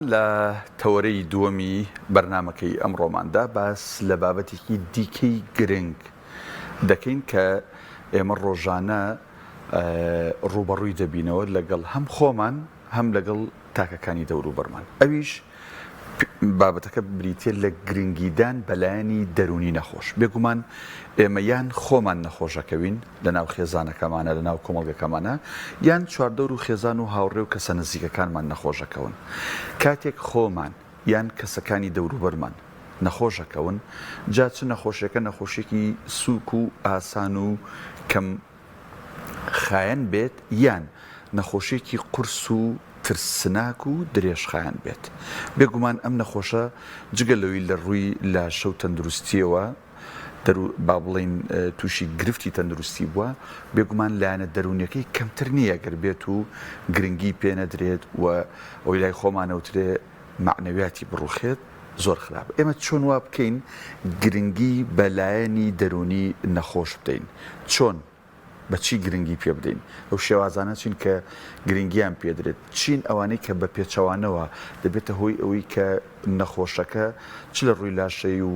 لە تەوەرەی دووەمی بەرنامەکەی ئەمڕۆماندا باس لە بابەتێکی دیکەی گرنگ دەکەین کە ئێمە ڕۆژانە ڕووبەڕووی دەبینەوە لەگەڵ هەم خۆمان هەم لەگەڵ تاکەکانی دەوروبەرمان ئەویش بابەتەکە بریتیە لە گرنگیدان بە لایەنی دەروونی نەخۆش. بێگومان ئێمە یان خۆمان نەخۆشەکەوین لە ناو خێزانەکەمانە، لە ناو کۆمەڵگەکەمانە، یان چواردەور و خێزان و هاوڕێ و کەسە نزیکەکانمان نەخۆشەکەون. کاتێک خۆمان یان کەسەکانی دەوروبەرمان نەخۆشەکەون، جا چ نەخۆشیەکە نەخۆشیەکی سووک و ئاسان و کەم خایەن بێت یان نەخۆشیەکی قورس و ترسناک و درێژخایەن بێت. بێگومان ئەم نەخۆشە جگە لەوەی لە ڕووی لاشە و تەندروستیەوە دەرو با بڵێین تووشی گرفتی تەندروستی بووە، بێگومان لایەنە دەروونیەکەی کەمتر نییە گەر بێت و گرنگی پێ نەدرێت و ئەوەی لای خۆمانەوترێ مەعنەویاتی بڕوخێت زۆر خراپە. ئێمە چۆن وا بکەین گرنگی بە لایەنی دەروونی نەخۆش بدەین؟ چۆن؟ بە چی گرنگی پێ بدەین؟ ئەو شێوازانە چین کە گرنگیان پێ درێت؟ چین ئەوانەی کە بە پێچەوانەوە دەبێتە هۆی ئەوەی کە نەخۆشەکە چ لە ڕووی لاشەی و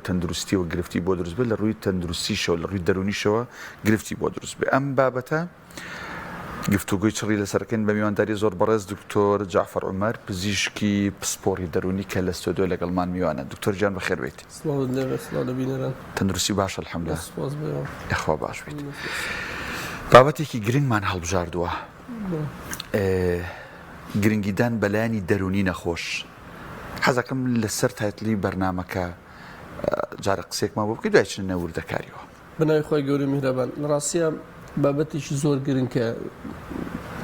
تەندروستیەوە گرفتی بۆ دروست بێت، لە ڕووی تەندروستیشەوە، لە ڕووی دەروونیشەوە گرفتی بۆ دروست بێت. ئەم بابەتە گفتوگۆی چڕی لەسەر ئەکەین بە میوانداری زۆر بەڕێز دکتۆر جەعفەر عومەر پزیشکی پسپۆڕی دەروونی کە لە ستۆدیۆ لەگەڵمان میوانە. دکتۆر گیان بەخێر بێیت. سڵاوت لێبێت، سڵاو لە بینەران. تەندروستی باشە الحمدللە. سوپاس بۆ ئێوە. یاخوا باش بیت. بابەتێکی گرنگمان هەڵبژاردووە. گرنگیدان بە لایەنی دەروونی نەخۆش. حەزەکەم لەسەر title ی بەرنامەکە جارە قسەیەکمان بۆ بکەیت دوای چنە نێو وردەکاریەوە. بە ناوی خوای گەورەی میهرەبان. لە ڕاستیا بابەتێکی زۆر گرنگ کە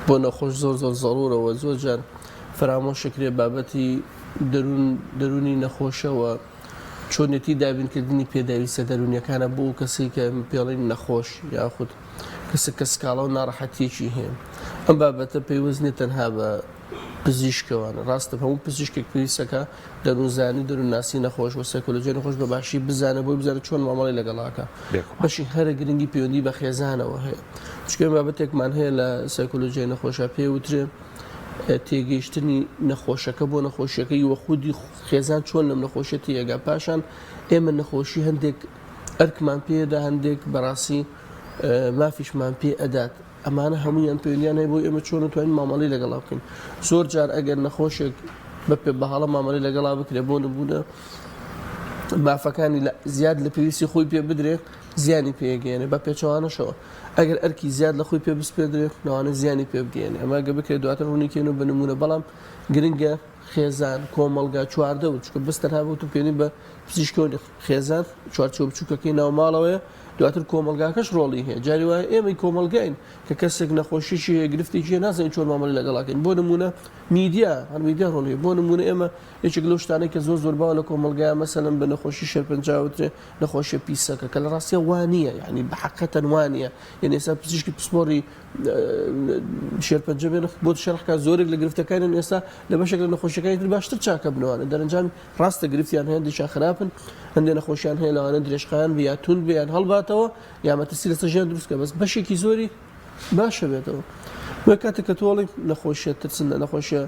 بۆ نەخۆش زۆر زۆر زەڕوورە و زۆر جار فەرامۆش ئەکرێ بابەتی دەروون دەروونی نەخۆشە و چۆنێتی دابینکردنی پێداویستە دەروونیەکانە بۆ ئەو کەسەی کە پێڵین نەخۆش یاخود کەسێک کە سکاڵا و ناڕەحەتیەکی هەیە. ئەم بابەتە پەیوەست نیە تەنها بە پزیشکەوە ڕاستە هەموو پزیشکێک پێویستەکە دەروونزانی و دەروونناسی نەخۆش و سایکۆلۆژیای نەخۆش بە باشی بزانێت بۆی بزانێت چۆن مامەڵەی لەگەڵا ئەکا. بەشی هەرە گرنگی پەیوەندی بە خێزانەوە هەیە. چونکە ئێمە بابەتێکمان هەیە لە سایکۆلۆژیای نەخۆشا پێی وترێ تێگەیشتنی نەخۆشەکە بۆ نەخۆشیەکەی و خودی خێزان چۆن لەم نەخۆشیە تێگا. پاشان ئێمە نەخۆشی هەندێک ئەرکمان پێدا هەندێک بەڕاستی مافیشمان پێ ئەدات. ئەمانە هەموویان پەیوەندیان هەیە بۆی ئێمە چۆن توانین مامەڵەی لەگەڵا بکەین. زۆر جار ئەگەر نەخۆشێک بە پێ بە هەڵە مامەڵەی لەگەڵا بکرێت بۆ نموونە مافەکانی لە زیاد لە پێویستی خۆی پێ بدرێ زیانی پێگەیەنێ بە پێچەوانەشەوە ئەگەر ئەرکی زیاد لە خۆی پێ بسپێدرێ لەوانە زیانی پێ بگەیەنێ ئەمە گە بکرێت دواتر ڕوونیکەین و بە نموونە بەڵام گرنگە خێزان کۆمەڵگا چواردەور چونکە بەس تەنها بۆ تو پێنی بە پزیشکەوە خێزان چوارچێوە بچووکەکەی ناو ماڵەوەیە دواتر کۆمەڵگاکەش ڕۆڵی هەیە جاری وایە ئێمەی کۆمەڵگاین کە کەسێک نەخۆشیی هەیە گرفتێکی هەیە نازانین چۆن مامەڵەی لەگەڵا کەین بۆ نموونە میدیا هەر میدیا ڕۆڵی هەیە بۆ نموونە ئێمە یەکێک لەو شتانەی کە زۆر زۆر باوە لە کۆمەڵگایا مەسەلەن بە نەخۆشی شێرپەنجە وترێ نەخۆشیە پیسەکە کە لە ڕاستیا وا نییە یعنی بە حەقەتەن وا نییە یعنی ئێستا پزیشکی پسپۆڕی شێرپەنجە بێن بۆ شەرح کا زۆرێک لە گرفتەکانیان ئێستا لە بەشێک لە نەخۆشیەکانی تر باشتر چاکە بنەوانە دەرەنجامی ڕاستە گرفتیان هەیە هەندێکیان خراپن هەندێک نەخۆشیان هەیە لەوانە درێژخایەن بێ یا توند بێ یان هەڵباتەوە یا مەترسی لەسەر ژیان دروست کە بەس بەشێکی زۆری باشە بێتەوە بۆیە کاتێک کە تۆڵی نەخۆشیە ترسن لە نەخۆشیە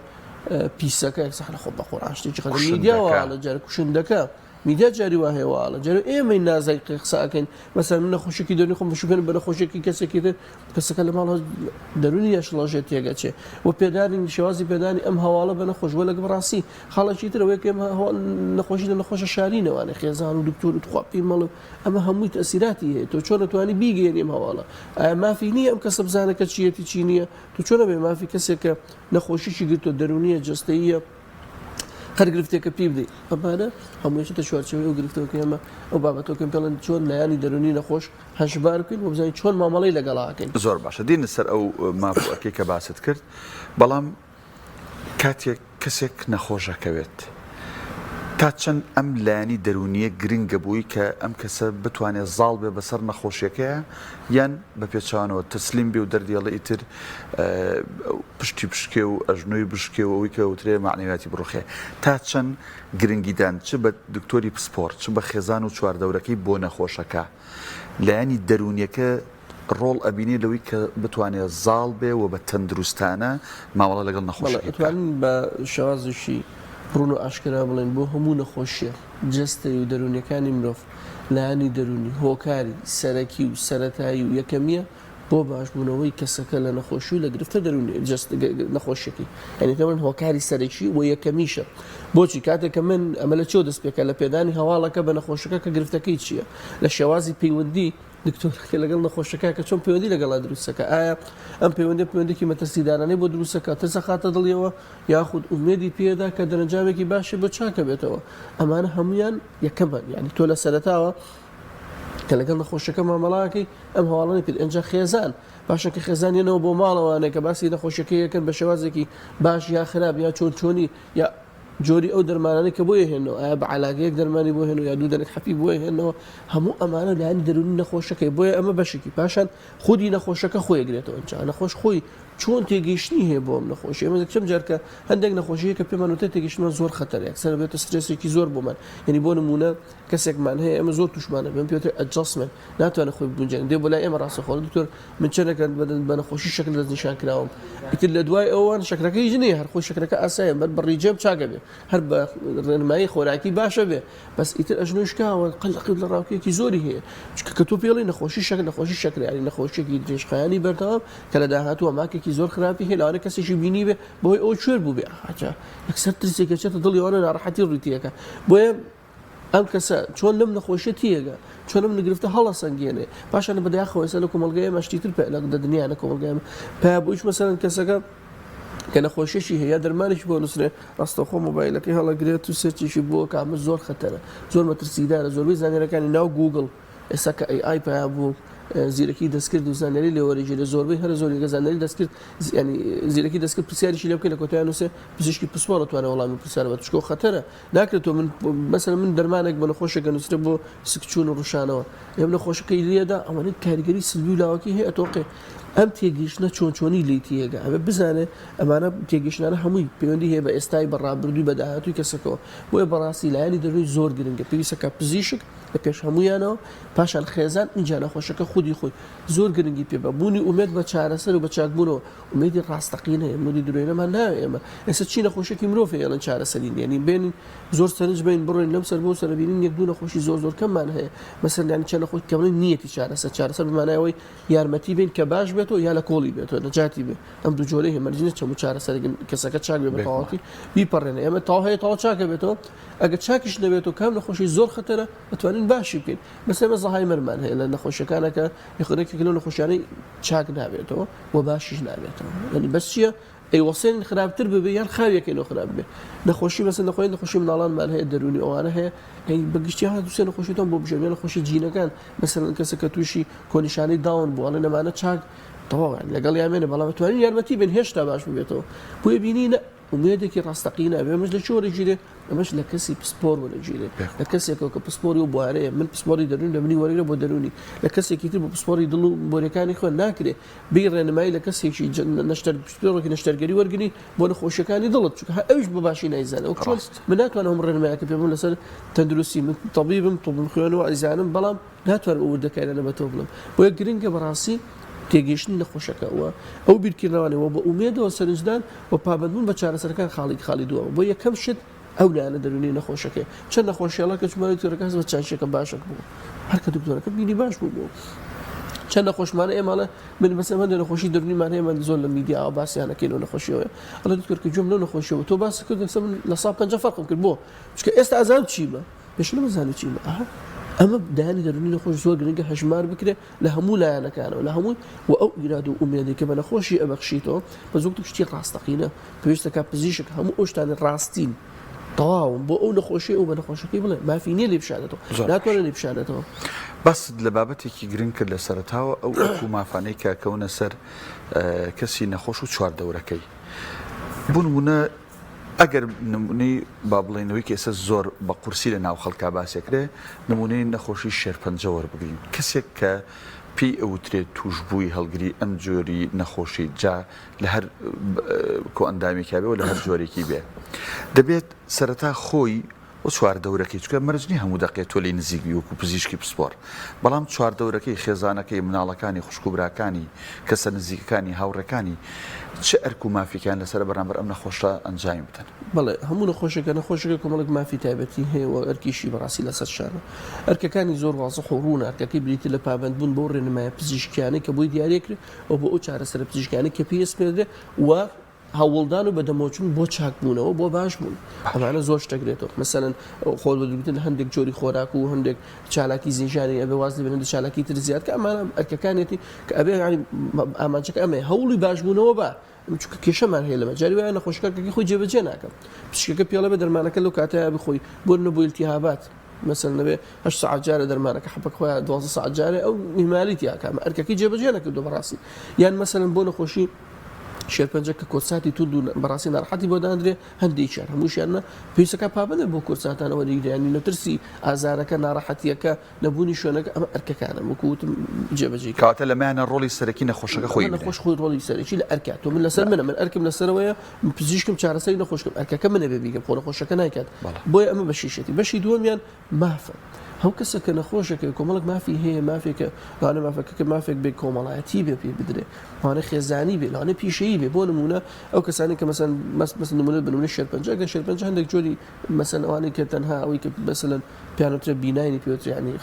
پیسەکە یەکسەر لە خۆ بە قورئان شتێکی خەتەر میدیا واڵە جار کوشندەکە میدیا جاری وا هەیە واڵە جارێ ئێمەی نازای قسە ئەکەین مەسەلەن من نەخۆشیەکی دەروونی خۆم بشوبێنم بە نەخۆشیەکی کەسێکی تر کەسەکە لە ماڵ دەروونی یاشڵەژێت تێگەچێ و پێدانی شێوازی پێدانی ئەم هەواڵە بە نەخۆش وە لەگە بەڕاستی خاڵێکی تر ئەوەیە کە ئێمە نەخۆشی لە نەخۆشە شارینەوانێ خێزان و دکتۆر و تخوا پێی مەڵێ ئەمە هەمووی تەسیراتی هەیە تۆ چۆن ئەتوانی بیگەیەنی ئەم هەواڵە ئایا مافی نییە ئەم کەسە بزانێت کە چیەتی چی نییە تۆ چۆن ئەبێ مافی کەسێک کە نەخۆشیی گرتووە دەروونیە جەستەییە هەر گرفتێکە پێی بدەیت ئەمانە هەمووی چێتە چوارچێوەی ئەو گرفتەوە کە ئێمە ئەو بابەتەوە کە پێڵێن چۆن لایەنی دەروونی نەخۆش هەژمار بکەین و بزانین چۆن مامەڵەی لەگەڵا ئەکەین. زۆر باشە دێینە سەر ئەو ماف و ئەرکەی کە باست کرد بەڵام کاتێک کەسێک نەخۆش ئەکەوێت تا چەند ئەم لایەنی دەروونیە گرنگە بۆی کە ئەم کەسە بتوانێت زاڵ بێ بەسەر نەخۆشیەکەیا یان بە پێچەوانەوە تەسلیم بێ و دەردی ئەڵێ ئیتر پشتی بشکێ و ئەژنۆی بشکێ و ئەوەی کە وترێ مەعنەویاتی بڕوخێ تا چەند گرنگیدان چ بە دکتۆری پسپۆڕ چ بە خێزان و چواردەورەکەی بۆ نەخۆشەکە لایەنی دەروونیەکە ڕۆڵ ئەبینێ لەوەی کە بتوانێ زاڵ بێ و بە تەندروستانە مامەڵە لەگەڵ بەڵێ نەخۆشەکەی بکا. ئەتوانین بە شێوازێکی. ڕوون و ئاشکرا بڵێین بۆ هەموو نەخۆشییە جەستەیی و دەروونییەکانی مرۆڤ لایەنی دەروونی هۆکاری سەرەکی و سەرەتایی و یەکەمییە بۆ باشبوونەوەی کەسەکە لە نەخۆشی و لە گرفتە دەروونی نەخۆشیەکەی یعنی پێ بڵێن هۆکاری سەرەکی و یەکەمیشە بۆچی کاتێک کە من ئەمە لە چۆ دەست پێکە لە پێدانی هەواڵەکە بە نەخۆشەکە کە گرفتەکەی چییە لە شێوازی پەیوەندی دکتۆرەکە لەگەڵ نەخۆشەکە کە چۆن پەیوەندی لەگەڵا دروستەکە ئایا ئەم پەیوەندی پەیوەندێکی مەترسیدارانەی بۆ دروستەکە ترسە خاتە دڵیەوە یاخود ئومێدی پێدا کە دەرەنجامێکی باشی بۆ چاکە بێتەوە ئەمانە هەمویان یەکەمان یعنی تۆ لە سەرەتاوە کە لەگەڵ نەخۆشەکە مامەڵاکەی ئەم هەواڵانی کرد ئەجا خێزان باشە کە خێزان یەنەوە بۆ ماڵەوانێ کە باسی نەخۆشیەکەی یەکەن بە شێوازێکی باش یا خراپ یا چۆن چۆنی یا جۆری ئەو دەرمانانەی کە بۆی هێنەوە ئایا بە علاگەیەک دەرمانی بۆ هێنەوە یا دوو دەنک حەپی بۆ هێنەوە هەموو ئەمانە لایەنی دەروونی نەخۆشەکەی بۆیە ئەمە بەشێکی پاشان خودی نەخۆشەکە خۆی گرێتەوە ئەنجا نەخۆش خۆی چۆن تێگەیشتنی هەیە بۆ ئەم نەخۆشی ئەمە چەند جار کە هەندێک نەخۆشی کە پێمان وتە تێگەیشتمان زۆر خەتەرە یەکسەر بێتە سترێسێکی زۆر بۆمان یعنی بۆ نمونە کەسێکمان هەیە ئێمە زۆر توشمانە بێن پێوترێ adjustment ناتوانێت خۆی بگونجێنێت دێ بۆ لای ئێمە ڕاستەخۆ دکتۆر من چەندێکە بە نەخۆشی شەکر دەستنیشان کراوم ئیتر لە دوای ئەوان شەکرەکە هیچ نییە هەر خۆی شەکرەکە ئاسایە بەر بە ڕیجێم چاکە بێ هەر بە ڕێنمایی خۆراکی باشە بێ بەس ئیتر ئەژنۆی شکاوە قەلەقی لە ڕاوکێکی زۆری هەیە چونکە کە تۆ پێڵی نەخۆشی شەکر نەخۆشی شەکر یانی نەخۆشیێکی درێژخایەنی بەردەوام کە لە داهاتووە ماکێکی زۆر خراپی هەیە لەوانەیە کەسێکی بینی بێ بەهۆی ئەوە کوێر بوو بێ ئاجا یەکسەر ترسێک ئەچێتە دڵی ئەوانە ناڕەحەتی ڕووی تێکە بۆیە ئەم کەسە چۆن لەم نەخۆشیە تێگا چۆن ئەم گرفتە هەڵەسەنگێنێ پاشان بەداخەوە ئێستا لە کۆمەڵگای ئێمە شتی تر لە دنیا لە کۆمەڵگای ئێمە پیا بوویش مەسەلەن کەسەکە کە نەخۆشیەکی هەیە دەرمانێکی بۆ نووسرێ ڕاستەوخۆ مۆبایلەکەی هەڵەگرێت و search ێکی بۆ کە ئەمە زۆر خەتەرە زۆر مەترسیدارە زۆربەی زانیارەکانی ناو گوگڵ ئێستا کە AI پیا بوو زیرەکی دەستکرد و زانیاری لێ وەرەگیرێ زۆربەی هەرە زۆری کە زانیاری دەستکرد ینی زیرەکی دەستکرد پرسیارێکی لێ بکەی لە کۆتایان نووسێ پزیشکی پسپۆڕ دەتوانێت وەڵامی پرسیارە بە چکۆ خەتەرە ناکرێت تۆ من مەسەلەن من دەرمانێک بە نەخۆشێک ئەنووسرێ بۆ سکچوون و ڕشانەوە ئێم نەخۆشەکەی لێدا ئەوەنەی کاریگەری سلبی و لاوەکی هەیە ئەتۆقێ ئەم تێگەیشتنە چۆن چۆنی لێی تێگا ئەبێ بزانێ ئەمانە تێگەیشتنانە هەمووی پەیوەندی هەیە بە ئێستای بە ڕابردووی بە داهاتووی کەسەکەوە بۆیە بەڕاستی لایەنی دەروونی زۆر گرنگە پێویستە کە پزیشک لە پێش هەموویانەوە پاشان خێزان ئینجا نەخۆشەکە خودی خۆی زۆر گرنگی پێ بە بوونی ئومێد بە چارەسەر و بە چاکبوونەوە ئومێدی ڕاستەقینە هەیە ئومێدی درۆینەمان ناوێ ئێمە ئێستا چی نەخۆشیەکی مرۆڤ هەیە ئەڵێن چارەسەری نییە نین بێنین زۆر سەرنج بین بڕۆین لەم سەر بۆ سەر بینین یەک دوو نەخۆشی زۆر زۆر کەممان هەیە مەسەلەن یانی چەند نەخۆش کە بڵێن نیەتی چارەسەر چارەسەر بە مانای ئەوەی یارمەتی بین کە باش بێتەوە یا لە کۆڵی بێتەوە نەجاتی بێ ئەم دوو جۆرەی هەیە مەرج نییە چەند چارەسەر کەسەکە چاک بێ بە تەواوەتی بیپەڕێنێ ئێمە تەواو هەیە تەواو چاکە بێتەوە ئەگەر چاکیش نەبێتەوە کام نەخۆشی زۆر خەتەرە دەتوانین باشی بکەین مەسەلەن ئێمە زەهایمەرمان هەیە لە نەخۆشیەکانە کە یەکێک لەو نەخۆشیانەی چاک نابێتەوە و باشیش نابێتەوە یعنی بەس چییە ئەیوەسێنین خراپتر ببێ یان خاویەکەینەوە خراپ بێ نەخۆشی مەسەلەن نەخۆی نەخۆشی مناڵانمان هەیە دەروونی ئەوانە هەیە ئەی بەگشتی ها دوسێ نەخۆشیتان بۆ بژێن یان نەخۆشی جینەکان مەسەلەن کەسە کە تووشی کۆنیشانەی داون بوو ئەڵێن ئەمانە چاک تەواو لەگەڵ یامێنە بەڵام توانین یارمەتی بن هێشتا باش ببێتەوە بۆیە بینی نە ئومێدێکی ڕاستەقینە ئەبێ ئەمەش لە کوێ وەرەگیرێ؟ ئەمەش لە کەسی پسپۆر وەرەگیرێ لە کەسێکەوە کە پسپۆری و بوارەیە من پسپۆری دەروون لە منی وەرەگرە بۆ دەروونی لە کەسێکی تر بۆ پسپۆری دڵ و بۆریەکانی خوێن ناکرێ بێی ڕێنمایی لە کەسێکی نەشتەر پسپۆڕێکی نەشتەرگەری وەرگری بۆ نەخۆشیەکانی دڵت چونکە هەر ئەویش بە باشی نایزانێ وەک چۆن من ناتوانم هەموو ڕێنمایەکە پێ بڵێم لەسەر تەندروستی من تەبیبم طبم خوێنەوە ئەیزانم بەڵام ناتوانم ئەو وردەکاریانە بە تۆ بڵێم بۆیە گرنگە بەڕاستی تێگەیشتنی نەخۆشەکە و ئەو بیرکردنەوانەی و بە ئومێدەوە سەرنجدان و پابەندبوون بە چارەسەرەکان خاڵی خاڵی دووەمە بۆ یەکەم شت ئەو لایەنە دەروونی نەخۆشەکەی چەند نەخۆشیەڵە کە چوومە دکتۆرەکە هەست بە چاکیەکە باشەک بوو هەر کە دکتۆرەکە بینی باش بوو بوو چەند نەخۆشمانە ئێمەڵێ من بەسەر هەندێک نەخۆشی دەروونیمان هەیە من زۆر لە میدیاوە باسیانەکەین و نەخۆشیەوە ئەڵێ دکتۆر کە گوێم لەو نەخۆشیەوە تۆ باس کرد ئێستا من لە سا 50 فەرقم کرد بۆ چونکە ئێستا ئەزانم چیمە پێشتر نەمەزانی چیمە ئەها ئەمە دایانی دەروونی نەخۆش زۆر گرنگە هەژمار بکرێ لە هەموو لایەنەکانەوە لە هەمووی و ئەو ئیرادە و ئومێدەی کە بە نەخۆشی ئەبەخشیتەوە بەس وەک شتی ڕاستەقینە پێویستە کە پزیشک هەموو ئەو شتانەی ڕاستین تەواون بۆ ئەو نەخۆشی ئەو بە نەخۆشەکەی بڵێ مافی نییە لێ بشارێتەوە ناتوانێت لێ بشارێتەوە. باست لە بابەتێکی گرنگ کرد لە سەرەتاوە ئەو ئەرک و مافانەی کە کەونە سەر کەسی نەخۆش و چواردەورەکەی بۆ نمونە ئەگەر نمونەی با بڵێین ئەوەی کە ئێستا زۆر بە قورسی لە ناو خەڵکا باس ئەکرێ نمونەی نەخۆشی شێرپەنجە وەربگرین کەسێک کە پێی ئەوترێت تووشبووی هەڵگری ئەم جۆری نەخۆشی جا لە هەر کۆئەندامێکیا بێ و لە هەر جۆرێکی بێ دەبێت سەرەتا خۆی. و چواردەورەکەی، چونکە مەرج نیە هەموو دەقێ تۆ لێی نزیک بی وەکو پزیشکی پسپۆڕ، بەڵام چواردەورەکەی، خێزانەکەی، مناڵەکانی، خوشک و براکانی، کەسە نزیکەکانی، هاوڕێکانی چ ئەرک و مافێکیان لەسەرە بەرامبەر ئەم نەخۆشە ئەنجامی بدەن؟ بەڵێ، هەموو نەخۆشێکە نەخۆشێکە کۆمەڵێک مافی تایبەتی هەیە و ئەرکیشی بەڕاستی لەسەر شانە. ئەرکەکانی زۆر وازح و ڕوونە، ئەرکەکەی بریتیە لە پابەندبوون بەو ڕێنمایە پزیشکیانەی کە بۆی دیاریەکرێ و بۆ ئەو چارەسەرە پزیشکیانەی کە پێی ئەسپێردرێ و هەوڵدان و بەدەمەوەچوون بۆ چاکبوونەوە بۆ باشبوون ئەمانە زۆر شت دەگرێتەوە مەسەلەن خۆ بەدوورگرتن لە هەندێک جۆری خۆراک و هەندێک چالاکی زیژانی ئەبێ واز لێ هەندێک چالاکی تر زیاد کە ئەمانە ئەرکەکانێتی کە ئەبێ یانی ئامانجەکە ئەمەیە هەوڵی باشبوونەوە بە چونکە کێشەمان هەیە لەمە جاری وایە نەخۆشەکە ئەرکەکەی خۆی جێبەجێ ناکەم پزیشکەکە پێڵێ بە دەرمانەکە لەو کاتەیە بخۆی بۆ نە بۆ التهابات مەسەلەن نەبێ هەشت سەعات جارێ دەرمانەکە حەپەک خۆیان 12 سەعات جارێ ئەو ئیهمالی تیاکە ئەمە ئەرکەکەی جێبەجێ نەکردو بەڕاستی یان مەسەلەن بۆ نەخۆشی شێرپەنجە کە کۆرساتی توند و بەڕاستی ناڕەحەتی بۆ دانرێ هەندێکیان هەمووشیان نا پێویستەکە پابەندە بۆ کۆرساتانەوە دیگریانی لە ترسی ئازارەکە ناڕەحەتیەکە نەبوونی شوێنەکە ئەمە ئەرکەکانە وەکو وتم جێبەجێی کە. کەواتە لەمەیانە ڕۆڵی سەرەکی نەخۆشەکە خۆی بینێ. نەخۆش خۆی ڕۆڵی سەرەکی لە ئەرکە تۆ من لەسەر منە من ئەرکم لەسەرەوەیە من پزیشکم چارەسەری نەخۆشکەم ئەرکەکە منە بێ بیکەم خۆ نەخۆشەکە نایکات بۆیە ئەمە بەشیشێتی بەشی دووەمیان مافە هەو کەسە کە نەخۆشەکە کۆمەڵک مافی هەیە مافێکە لەوانە مافەکە کە مافێک بێ کۆمەڵایەتی بێ پێ بدرێ لەوانە خێزانی بێ لەوانە پیشەیی بێ بۆ نمونە ئەو کەسانی کە مەسەن مەس مەس نمونە بنمونە شێرپەنجە گەر شێرپەنجە هەندێک جۆری مەسەن ئەوانەی کە تەنها ئەوەی کە مەسەلەن پێیان وترێ بیناینی پێ وترێ یانی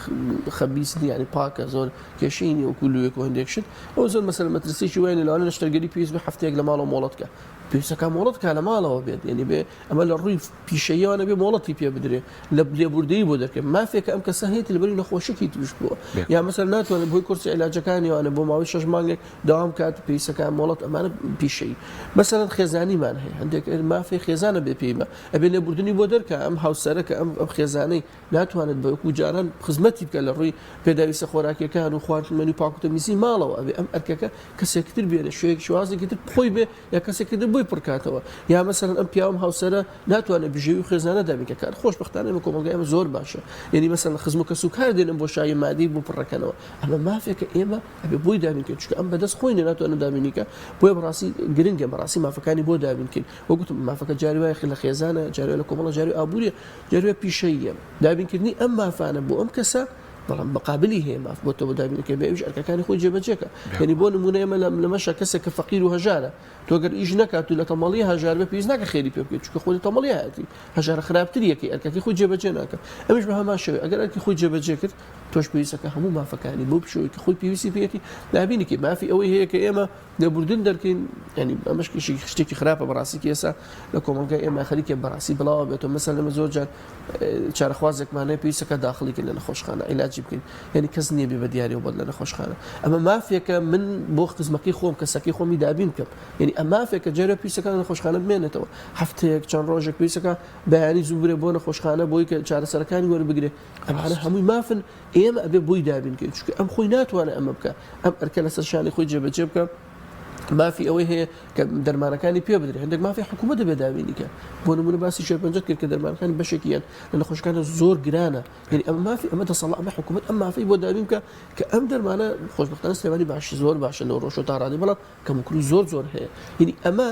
خەبیس نیە یانی پاکە زۆر کێشەی نیە وەکو لوێک و هەندێک شت ئەو زۆر مەسەلەن مەترسیەکی وای نیە لەوانە نەشتەرگەری پێویست بێ هەفتەیەک لە ماڵەوە مۆڵەت کە پێویستەکە مۆڵەت کا لە ماڵەوە بێت یعنی بێ ئەمە لە ڕووی پیشەیەوە نەبێ مۆڵەتی پێ بدرێ لە لێبوردەیی بۆ دەرکرێت مافێکە ئەم کەسە هەیەتی لەبەری نەخۆشیی توش بووە یا مەسەر ناتوانێت بۆی کورسی عیلاجەکانیوانە بۆ ماوەی شەش مانگێک داوام کات پێویستەکە مۆڵەت ئەمانە پیشەیی مەسەلەن خێزانیمان هەیە هەندێک مافی خێزانە بێ پێیمە ئەبێ لێبوردنی بۆ دەرکا ئەم هاوسەرە کە ئەم ئەم خێزانەی ناتوانێت بە وەکو جاران خزمەتی بکە لە ڕووی پێداویستە خۆراکیەکان و خواردنمەنی و پاکوتەمیزی ماڵەوە ئەبێ ئەم ئەرکەکە کەسێکی تر بێنێ شوێک شێوازێکی تر خۆی بێ یا کەسێکی تر بۆی پڕکاتەوە یا مەسەلەن ئەم پیاوم هاوسەرە ناتوانێت بژێوی خێزانە دابین کە کار خۆشبەختانە ئێمە کۆمەڵگای ئێمە زۆر باشە یعنی مەسەلەن خزم و کەس و کار دێنن بۆ شایی مادی بۆ پڕەکەنەوە ئەمە مافێکە ئێمە ئەبێ بۆی دابین کەین چونکە ئەم بەدەست خۆی نیە ناتوانێت دابینی کە بۆیە بەڕاستی گرنگە بەڕاستی مافەکانی بۆ دابین کەین وەک گوتم مافەکە جاری وایە لە خێزانە جاری وایە لە کۆمەڵە جاری ئابووریە جاری وایە پیشەییە دابینکردنی ئەم مافانە بۆ ئەم کەسە بەڵام مقابلی هەیە ماف بۆ تۆ بۆ دابینەکەی بێ ئەویش ئەرکەکانی خۆی جێبەجێکە یعنی بۆ نمونە ئێمە لەمەشە کەسێک کە فەقیر و هەژارە تۆ گەر ئیش نەکات و لە تەمەڵی هەژار بێ پێویست ناکە خێری پێ بکەیت چونکە خۆی لە تەمەڵی هەیەتی هەژارە خراپتر یەکەی ئەرکەکەی خۆی جێبەجێ ناکە ئەمیش بە هەمان شێوەی ئەگەر ئەرکی خۆی جێبەجێ کرد تۆش پێویستەکە هەموو مافەکانی بەو شێوەی کە خۆی پێویستی پێیەتی دابینی کەی مافی ئەوەی هەیە کە ئێمە لێبوردن دەرکەین یعنی ئەمەش شتێکی خراپە بەڕاستی کە ئێستا لە کۆمەڵگای ئێمە خەریکە بەڕاستی بڵاوە بێتەوە مەسەلەن ئێمە زۆر جار چارەخوازێکمان هەیە پێویستەکە داخڵی کەین لە نەخۆشخانە عیلاجی بکەین یعنی کەس نییە بێ بە دیاریەوە بۆت لە نەخۆشخانە ئەمە مافێکە من بۆ خزمەکەی خۆم کەسەکەی خۆمی دابین بکەم یعنی ئەم مافێکە جارێ پێویستەکە لە نەخۆشخانە بمێنێتەوە هەفتەیەک چەند ڕۆژێک پێویستەکە بەیانی زوو برێ بۆ نەخۆشخانە بۆی کە چارەسەرەکانی وەربگرێ ئەمانە هەمووی مافن ئێمە ئەبێ بۆی دابین کەین چونکە ئەم خۆی ناتوانێت ئەمە بکە ئەم ئەرکە لەسەر شانی خۆی جێبەجێ بکە مافی ئەوەی هەیە کە دەرمانەکانی پێ بدرێت هەندێک مافی حکوومەت دەبێت دابینی کە بۆ نمونە باسی شێرپەنجەت کرد کە دەرمانەکانی بەشێکیان لە نەخۆشەکانە زۆر گرانە یعنی ئەمە مافی ئەمە دەسەڵات ئەمە حکوومەت ئەم مافی بۆ دابین بکە کە ئەم دەرمانە خۆشبەختانە سلێمانی باشی زۆر باشە لەو ڕۆژە تا ڕادەی بەڵام کەموکوڕی زۆر زۆر هەیە یعنی ئەمە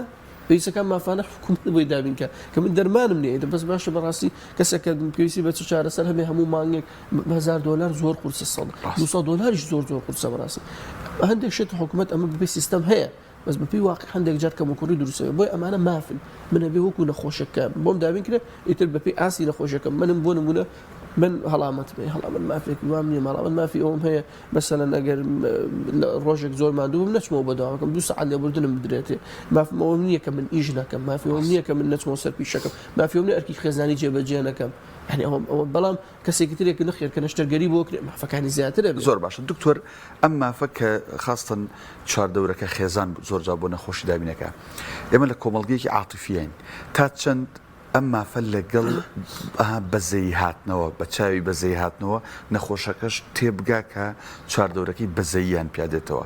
پێویستەکان مافانە حکوومەت بۆی دابین کە کە من دەرمانم نییە بەس باشە بەڕاستی کەسێک کە پێویستی بە چ چارەسەر هەبێ هەموو مانگێک 1000 دلار زۆر قورسە 100 200 دلاریش زۆر زۆر قورسە بەڕاستی هەندێک شت حکوومەت ئەمە بەپێی سیستەم هەیە بەس بەپێی واقع هەندێک جار کەموکوڕی دروستەوە بۆی ئەمانە مافن من ئەبێ وەکو نەخۆشەکە بۆم دابین کرێ ئیتر بەپێی ئاستی نەخۆشەکەم منم بۆ نمونە من هەڵامەتم هەیە هەڵامەت مافێکی وام نییە هەڵامەت مافی ئەوم هەیە مەسەلەن ئەگەر ڕۆژێک زۆر ماندوو بم نەچمەوە بۆ داواکەم دوو سەعات لێبوردنم بدرێتێ مافم ئەوەم نییە کە من ئیش نەکەم مافی ئەوەم نییە کە من نەچمەوە سەر پیشەکەم مافی ئەوم نییە ئەرکی خێزانی جێبەجێ نەکەم یعنی ئەوەم ئەوە بەڵام کەسێکی ترێک نەخێر کە نەشتەرگەری بۆ کرێ مافەکانی زیاترە بێ. زۆر باشە دکتۆر ئەم مافە کە خاستەن چواردەورەکە خێزان زۆرجار بۆ نەخۆشی دابینەکە ئێمە لە کۆمەڵگەیەکی عاتیفیین تا چەند ئەم مافە لەگەڵ بەزەیی هاتنەوە، بە چاوی بەزەیی هاتنەوە، نەخۆشەکەش تێبگا کە چواردەورەکەی بەزەییان پیا دێتەوە.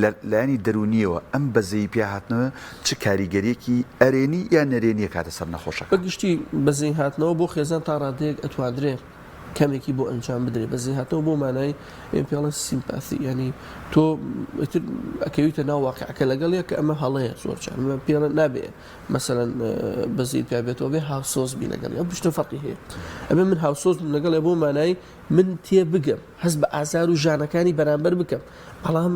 لە لایەنی دەروونییەوە ئەم بەزەیی پیا هاتنەوە چ کاریگەرییەکی ئەرێنی یا نەرێنی ئەکاتە سەر بە نەخۆشەکە؟ گشتی بەزەیی هاتنەوە بۆ خێزان تا ڕادەیەک ئەتواندرێ. کەمێکی بۆ ئەنجام بدرێ. بەزەیی هاتنەوە بۆ مانای ئێمە پێڵێن sympathy، یانی تۆ ئیتر ئەکەویتە ناو واقعەکە لەگەڵ یە کە ئەمە هەڵەیە. زۆر جار ئەمە پێڵێن نابێ مەسەلەن بەزەیت پیا بێتەوە بێ هاوسۆز بی لەگەڵ ئەو شتە فەرقی هەیە. ئەبێ من هاوسۆز بم لەگەڵ بۆ مانای من تێ بگەم، هەست بە ئازار و ژانەکانی بەرامبەر بکەم، بەڵام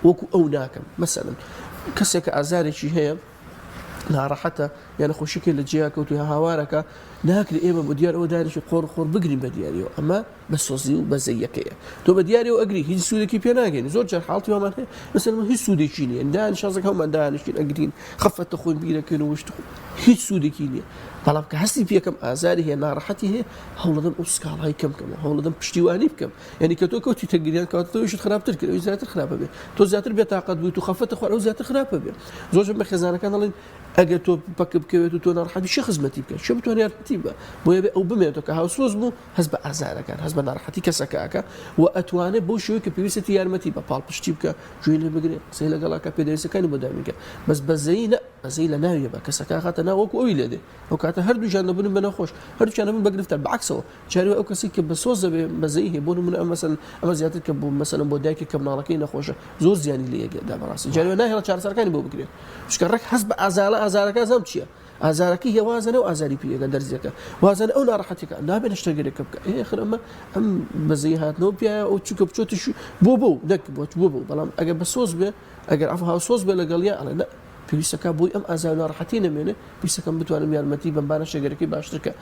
وەکو ئەو ناکەم. مەسەلەن کەسێک کە ئازارێکی هەیە، ناڕەحەتە یا نەخۆشیەکەی لە جێیا کەوتووە هاوارەکە، ناکرێ ئێمە بۆ دیار ئەوە دانیشین قۆڕ قۆڕ بگرین بە دیاریەوە. ئەمە بە سۆزی و بەزەیەکەیە. تۆ بە دیاریەوە ئەگری هیچ سوودێکی پێ ناگەین. زۆر جار حاڵەتی وامان هەیە مەسەلەن هیچ سوودێکی نییە، دانیشازەکە هەموومان دانیشتین ئەگرین، خەفەت دەخۆین، بیرەکەین و وشت هیچ سوودێکی نییە. بەڵام کە هەستی پێکەم ئازاری هەیە، ناڕەحەتی هەیە، هەوڵەدەم ئەو سکاڵای کەم کەمەوە، هەوڵەدەم پشتیوانی بکەم. یعنی کە تۆ کەوتیتە گریان کەواتە تۆ ئیشت خراپتر کرد، ئەوی زیاتر خراپە بێ، تۆ زیاتر بێتاقەت بوویت و خەفەتە خوارد، ئەو زیاتر خراپە بێ. زۆر جار بە خێزانەکان دەڵێن ئەگەر تۆ پەک بکەوێت و تۆ ناڕەحەتی چی خزمەتی بکە، چی بتوانێت یارمەتی بە، بۆیە بێ ئەو بمێنێتەوە کە هاوسۆز بوو، هەست بە ئازارەکان، هەست بە ناڕەحەتی کەسەکە ئەکا و ئەتوانێت بەو شێوەی کە پێویستێتی یارمەتی بە، پاڵپشتی بکە، گوێی لێ بگرێ، قسەی لەگەڵا کە، پێداویستیەکانی بۆ دابین کە. بەس بەزەیی نە، بەزەیی لە ناویە بە، کەسەکە ئەخاتە ناو وەکو ئەوی لێ دێ. ئەو کاتە هەردووکیان دەبن بە نەخۆش، هەردووکیان دەبن بە گرفتار. بە عەکسەوە جاری وایە ئەو کەسەی کە بە سۆز دەبێ بەزەیی هەیە، بۆ نموونە ئەم مەسەلەن ئەمە زیاتر کە بۆ مەسەلەن بۆ دایکێک کە مناڵەکەی نەخۆشە زۆر زیانی لێ دا بەڕاستی. جاری وایە ناهێڵێ چارەسەرەکانی بۆ بکرێت، چونکە ڕێک هەست بە ئازارە، ئازارەکە ئەزانم چییە، ئازارەکەی هەیە وازانێ ئەو ئازاری پێ ئەگا دەرزیەکە، وازانێ ئەو ناڕەحەتیەکە، نابێ نەشتەرگەریەکە بکا. ئێ ئاخر ئەمە ئەم بەزەیی هاتنەوە پیایە ئەو چونکە بچۆتە شوو بۆ بۆ نەک بۆ بۆ بۆ، بەڵام ئەگەر بە سۆز بێ، ئەگەر عەفو هاوسۆز بێ لەگەڵیا ئەڵێ نە پێویستەکە بۆی ئەم ئازار و ناڕەحەتی نەمێنێ، پێویستەکەم بتوانم یارمەتی بەم با نەشتەرگەریەکەی باشتر کە،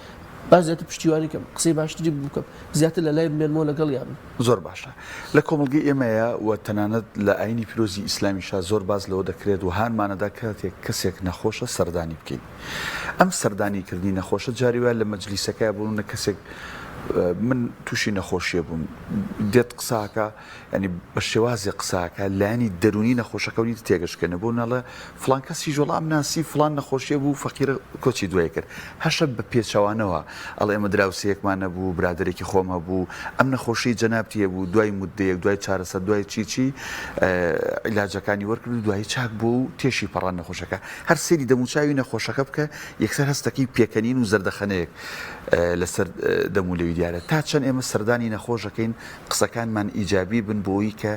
با زیاتر پشتیوانی کەم، قسەی باشتری بکەم، زیاتر لە لای بمێنمەوە لەگەڵیا بم. زۆر باشە. لە کۆمەڵگەی ئێمەیا و تەنانەت لە ئایینی پیرۆزی ئیسلامیشا زۆر باس لەوە دەکرێت و هانمانەدا کاتێک کەسێک نەخۆشە سەردانی بکەین. ئەم سەردانی کردنی نەخۆشە جاری وایە لە مەجلیسەکەیا بۆ نمونە کەسێک من تووشی نەخۆشیە بووم دێت قساکە یانی بە شێوازێ قساکە لایەنی دەروونی نەخۆشەکە و نیت تێگەشکێنە بۆ نەڵێ فڵان کەسیش وەڵا ئەمناسی فڵان نەخۆشیە بوو فەقیرە کۆچی دوای کرد هەشە بە پێچەوانەوە ئەڵێ ئێمە دراوسێیەکمان هەبوو برادەرێکی خۆم هەبوو ئەم نەخۆشی جەنابتی هەبوو دوای مودەیەک دوای چارەسەر دوای چی چی عیلاجەکانی وەرکرد و دوایی چاک بوو و تێشی پەڕان نەخۆشەکە هەر سەیری دەموچاوی نەخۆشەکە بکە یەکسەر هەستەکەی پێکەنین و زەردەخەنەیەک لەسەر دەم و لێوی دیارە تا چەند ئێمە سەردانی نەخۆشەکەین قسەکانمان ئیجابی بن بۆی کە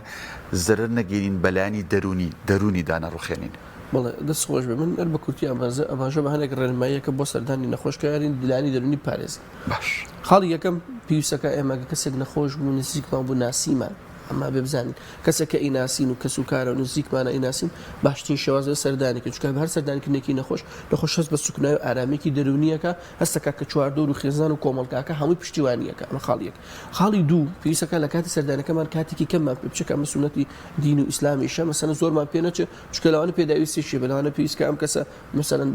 زەرەر نەگەینین بە لایەنی دەروونی، دەروونی دانەڕوخێنین. بەڵێ دەست خۆش بێ من هەر بە کورتی ئاماژە ئاماژە بە هەنێک ڕێنماییەکە بۆ سەردانی نەخۆش کە یارین لایەنی دەروونی بپارێزین. باش. خاڵی یەکەم پێویستەکە ئێمە گەر کەسێک نەخۆش بوو نزیکمان بوو ناسیمان ئەمە بێ بزانین کەسێک کە ئیناسین و کەس و کارە و نزیکمانە ئیناسین باشترین شێواز بێ سەردانی کە چونکە هەر سەردانیکردنێکی نەخۆش نەخۆش هەست بە سوکنایی و ئارامییەکی دەروونییەکە هەستەکە کە چواردەور و خێزان و کۆمەڵگاکە هەمووی پشتیوانییەکە ئەمە خاڵی یەک. خاڵی دوو، پێویستەکە لە کاتی سەردانەکەمان کاتێکی کەممان پێ بچێت کە ئەمە سوننەتی دین و ئیسلامیشە، مەسەلەن زۆرمان پێ نەچێت، چونکە لەوانە پێداویستیەکی هەبێت، لەوانە پێویست کە ئەم کەسە مەسەلەن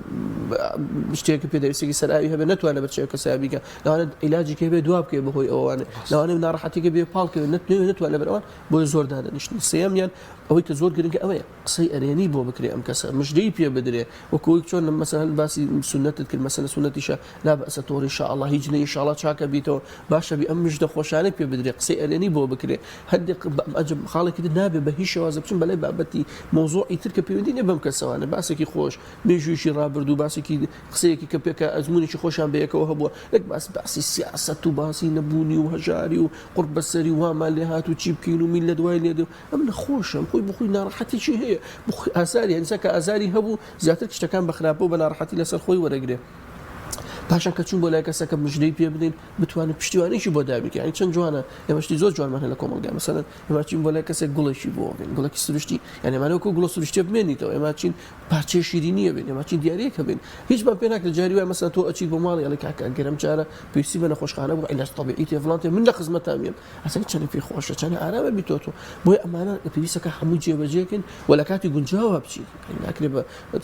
شتێک پێداویستێکی سەر ئاوی هەبێت نەتوانێت بەر چاوی کەسە بیکا، لەوانە عیلاجێکی هەبێت دوا بکەوێت بەهۆی ئەوانە، لەوانە ناڕەحەتیەکە بێ پاڵ کەوێت نەتوانێت لەبەر ئەوان، بۆیە زۆر دادەنیشتن. سێیەمیان ئەوەی کە زۆر گرنگە ئەوەیە قسەی ئەرێنی بۆ بکرێ ئەم کەسە مژدەی پێ بدرێ وەکو ئەوەی چۆن مەسەلەن باسی سوننەتت کرد مەسەلەن سوننەتیشە لا بەئسە تۆر ان شاء اللە هیچ نیە ان شاء اللە چاکە بیتەوە باشە بی ئەم مژدە خۆشانەی پێ بدرێ قسەی ئەرێنی بۆ بکرێ هەندێک ئەجب خاڵێکی تر نابێ بە هیچ شێوازە بچن بەلای بابەتی مەوزوعی تر کە پەیوەندی نیە بەم کەسەوانە باسێکی خۆش مێژوویەکی ڕابردوو باسێکی قسەیەکی کە پێکە ئەزموونێکی خۆشیان بەیەکەوە هەبووە نەک باس باسی سیاسەت و باسی نەبوونی و هەژاری و قوڕ بەسەری وامان لێ هات و چی بکەین و میللەت وای لێ دێ ئەم نەخۆشە خۆی بخۆی ناڕەحەتێکی هەیە بخۆی ئازاری هەنسا کە ئازاری هەبوو زیاتر شتەکان بە خراپە و بە ناڕەحەتی لەسەر خۆی وەرەگرێ پاشان کە چوون بۆ لای کەسەکە مژدەی پێ بدەین بتوانین پشتیوانێکی بۆ دابین یانی چەند جوانە ئێمە شتی زۆر جوانمان هەیە لە کۆمەڵگا مەسەلەن ئێمە چین بۆ لای کەسێک گوڵێکی بۆ بین گوڵێکی سروشتی یانی ئەمانە وەکو گوڵە سروشتیە بمێنیتەوە ئێمە چین پارچەی شیرینیە بین ئێمە چین دیاریەک هەبین هیچمان پێ ناکرێت جاری وایە مەسەلەن تۆ ئەچیت بۆ ماڵی ئەڵێ کاکە گەر ئەم جارە پێویستی بە نەخۆشخانە بوو عیلاج تەبیعی تێ فڵان تێ من لە خزمەتان بیم ئەسەن چەند پێ خۆشە چەند ئارامە بیتۆ تۆ بۆیە ئەمانە پێویستەکە هەموو جێبەجێکن و لە کاتی گونجاوە بچیت ناکرێ بە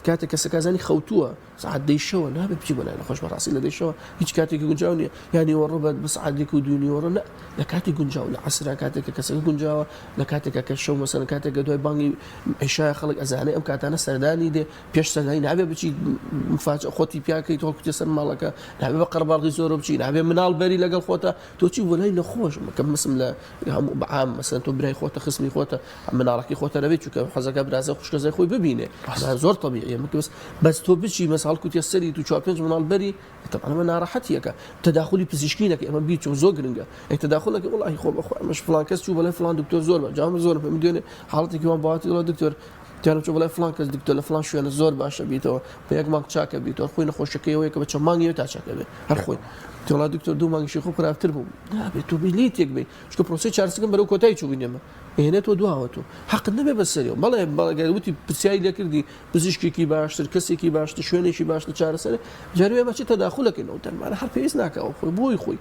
کاتێک کەسەکە زانی خەوتووە سەعات دەی شەوە نابێ بچی بۆ لای نەخۆش بەڕاستی لە دەی شەوە هیچ کاتێکی گونجاو نییە یا نیوەڕۆ بە بە سەعات یەک و دوو نیوەڕۆ نە لە کاتی گونجاو لە عەسرا کاتێک کە کەسەکە گونجاوە لە کاتێکا کە شەو مەسەلەن کاتێک کە دوای بانگی عیشایە خەڵک ئەزانێ ئەم کاتانە سەردانی دێ پێش سەردانی نابێ بچی مفاجئە خۆتی پیاکەی تۆ هەڵکوتیە سەر ماڵەکە نابێ بە قەرەباڵغی زۆرەوە بچی نابێ مناڵ بەری لەگەڵ خۆتە تۆ چی بۆ لای نەخۆش کە مسم لە هەموو بەعام مەسەلەن تۆ برای خۆتە خزمی خۆتە مناڵەکەی خۆتە نەبێت چونکە حەزەکە برازە خوشکەزای خۆی ببینێ زۆر تەبیعیە بەس بەس تۆ بچی مەس هەڵکوتیە سەری تو چوار پێنج مناڵ بەری تەبعەن ئەمە ناڕەحەتیەکە تەداخولی پزیشکی نەکەی ئەمە بیرچۆ زۆر گرنگە ئەی تەداخول نەکەی وەڵاهی خۆ بەخوا ئەمەش فڵان کەس چوو بەڵێ فڵان دکتۆر زۆر بە جا من زۆرم پێ من دوێنێ حاڵەتێکی وام باوەتی وەڵا دکتۆر تیانم چوو بەڵێ فڵان کەس دکتۆر لە فڵان شوێنە زۆر باشە بیتەوە بە یەک مانگ چاکە بیتەوە خۆی نەخۆشەکەی ئەوەیە کە بە چەند مانگی تا چاکە بێ هەر خۆی تۆڵا دکتۆر دوو مانگیشی خۆ خراپتر بوو نابێت تۆ بی لێی تێک بی چونکە پرۆسەی چارەسەکەم بەرەو کۆتایی چووبین ئێمە ئێنێتەوە دواوە تۆ حەقت نەبێ بەسەریەوە بەڵێ بەڵێ گەر وتی پرسیاری لێکردی پزیشکێکی باشتر، کەسێکی باشتر، شوێنێکی باشتر چارەسەرە، جارێ ئێمە چی تەداخول ئەکەین ئەو دەرمانە هەر پێویست ناکا ئەو خۆی بۆی خۆی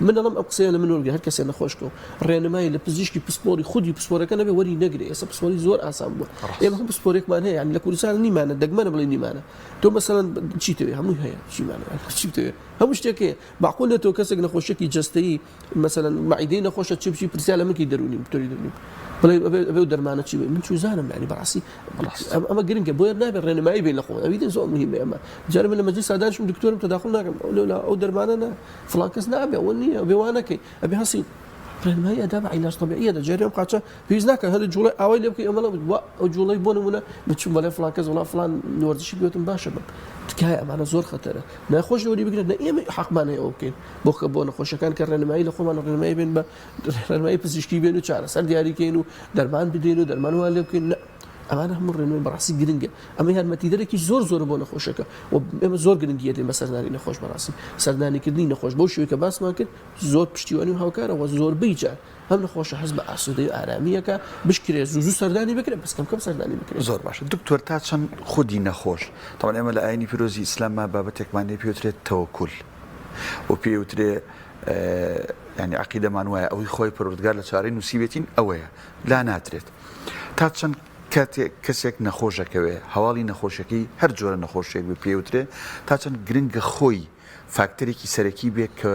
من دەڵێم ئەم قسەیە لە من وەرگرە هەر کەسێ نەخۆش کەوت ڕێنمایی لە پزیشکی پسپۆری خودی پسپۆرەکە نەبێ وەری نەگرێ ئێستا پسپۆری زۆر ئاسان بووە ئێمە هەم پسپۆرێکمان هەیە یانی لە کوردستان نیمانە دەگمەنە بڵێ نیمانە تۆ مەسەلەن چی تەوێ هەمووی هەیە چیمانە چی بتەوێ هەموو شتێک هەیە معقول تۆ کەسێک نەخۆشیەکی جەستەیی مەسەلەن مەعیدەی نەخۆشە چی بچی پرسیار لە من کەی دەروونیم دکتۆری دەروونیم بڵێ ئەبێ ئەبێ ئەو دەرمانە چی بێ من چوزانم یعنی بەڕاستی ئەمە گرنگە بۆیە نابێ ڕێنمایی بین لە خۆمان ئەوی دێ زۆر مهمە ئەمە جارێ من لە مەجلیسا دانیشم دکتۆرم تەداخول ناکەم ئەو لەولا ئەو دەرمانە نا فڵان کەس نابێ ئەوە نییە ئەبێ وا نەکەی ئەبێ هەستی ڕێنمایی ئەدا بە عیلاج طبیعیە دە جارێ ئەم قاچە پێویست ناکە هەندێک جوڵەی ئاوای لێ بکەی ئەمە وا ئەو جوڵەی بۆ نمونە بچم بەڵێ فڵان کەس وڵا فڵان وەرزشی پێوتم باشە بم تکایە ئەمانە زۆر خەتەرە ناخۆش لەوەری بگرن نە ئێمە حەقمان هەیە ئەوە بکەین بۆ کە بۆ نەخۆشەکان کە ڕێنمایی لە خۆمان ڕێنمایی بێن بە ڕێنمایی پزیشکی بێن و چارەسەر دیاریکەین و دەرمان بدەین و دەرمان وان لێ بکەین نە ئەمانە هەموو ڕێنمایی بەڕاستی گرنگە ئەمە یارمەتیدەرێکی زۆر زۆر بۆ نەخۆشەکە و ئێمە زۆر گرنگیە دێن بە سەردانی نەخۆش بەڕاستی سەردانیکردنی نەخۆش بەو شێوەی کە باسمان کرد زۆر پشتیوانی و هاوکارە و زۆربەی جار ئەم نەخۆشە هەست بە ئاسوودەی و ئارامییەکە بشکرێ زوو زوو سەردانی بکرێ بەس کەم کەم سەردانی بکرێ. زۆر باشە دکتۆر تا چەند خودی نەخۆش تەبعەن ئێمە لە ئاینی پیرۆزی ئیسلاما بابەتێکمان هەیە پێی وترێت تەوەکول و پێی وترێ یانی عەقیدەمان وایە ئەوەی خوای پەروەردگار لە چارەی نووسیوێتین ئەوەیە لا نادرێت تا چەند کاتێک کەسێک نەخۆش ئەکەوێ هەواڵی نەخۆشیەکەی هەر جۆرە نەخۆشیەک بێ پێی وترێ تا چەند گرنگە خۆی فاکتەرێکی سەرەکی بێت کە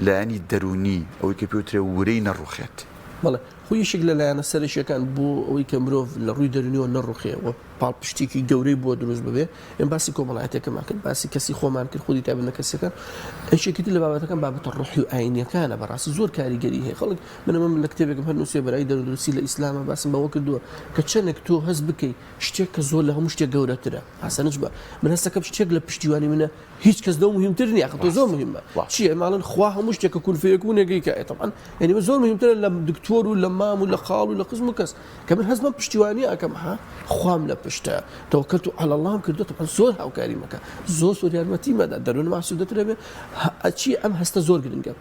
لایەنی دەروونی، ئەوەی کە پێوترێ ورەی نەڕوخێت. بەڵێ، خۆ یەکێک لە لایەنە سەرەکییەکان بۆ ئەوەی کە مرۆڤ لە ڕووی دەروونیەوە نەڕوخێ و پاڵپشتییەکی گەورەی بۆ دروست ببێ، ئێمە باسی کۆمەڵایەتییەکەمان کرد، باسی کەسی خۆمان کرد، خودی تایبەت کەسییەکان، یەکێکی تر لە بابەتەکان بابەتە ڕۆحی و ئایینییەکانە، بەڕاستی زۆر کاریگەری هەیە. خەڵک، من ئەمە لە کتێبێکم هەر نووسیوە بەرایی دەرووندروستی لە ئیسلاما باسم بەوە کردووە کە چەندێک تۆ هەست بکەی شتێک کە زۆر لە هەموو شتێک گەورەترە، ئاسانش بە من هەستەکەم شتێک لە پشتیوانی منە، هیچ کەس لەو مهمتر نییە ئەخ تۆ زۆر مهمە چییە ماڵن خوا هەموو شتێکە کون فەیەکونێکی کە طبعا یعنی من زۆر مهمترە لە دکتۆر و لە مام و لە خاڵ و لە خزم و کەس کە من هەزمە پشتیوانی ئەکەم ها خوام لە پشتە توکلت على الله کردو طبعا زۆر هاوکاری مەکە زۆر زۆر یارمەتی مەدا دەروون ماسوودەترە بێ ئەچی ئەم هەستە زۆر گرنگە